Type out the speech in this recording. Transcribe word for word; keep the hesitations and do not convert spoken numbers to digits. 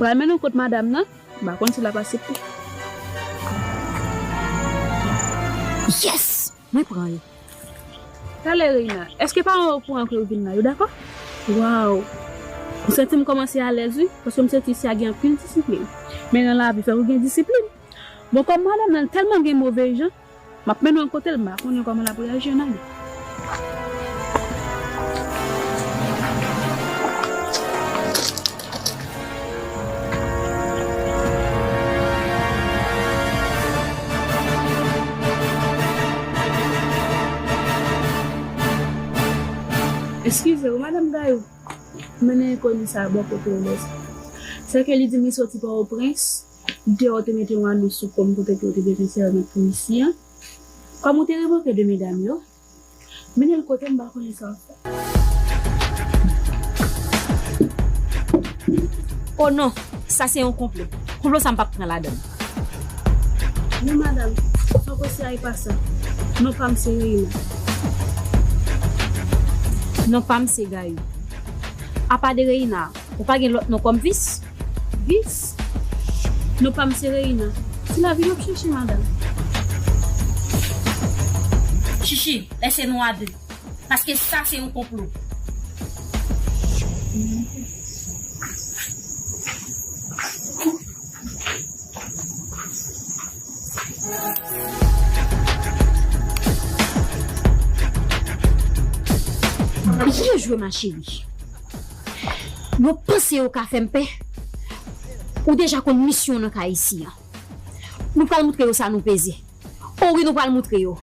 Pral mennen w kot madanm nan, m pa konn si l ap aksepte. Yes! Mwen pran yo. Talè, Reina, èske paran w okouran ke w vin la? Yo dakò? Waw! M santi m kòmanse alèz, wi, paske m santi isi a gen anpil disiplin. Men nan lavi, fòk ou gen disiplin. Bon, kòm madanm nan tèlman gen move jan, m ap mennen w kote l, m pa konnen kòman l ap reyaji ann ale. Eskize w, madanm Gayou. Mennen enkoni sa a bò kote w lè sa. Sèke li di m li soti Pòtoprens, deyò te mete yon anons sou kò m kote ke yo te bezwen sèvant pou isi a. Kòm ou te revoke de medam yo, mennen l kote m, m pa konnen sa w ap fè. O non, sa se yon konplo. Konplo sa m p ap pran ladan l. Non, madanm, son konsèy pa sa. Non pa m se Reina. Non pa m se Gayou. Apa de Reina, ou pa gen lòt non kòm vis? Vis? Non pa m se Reina. Se lavi m ap chèche, madanm. Chichi, lèse nou a de. Paske sa se yon konplo. Byen jwe, ma chérie. Yo panse yo ka fè m pè. Ou deja konn misyon nan kay isi an. Nou pral moutre yo sa nou peze. O wi, nou pral moutre yo.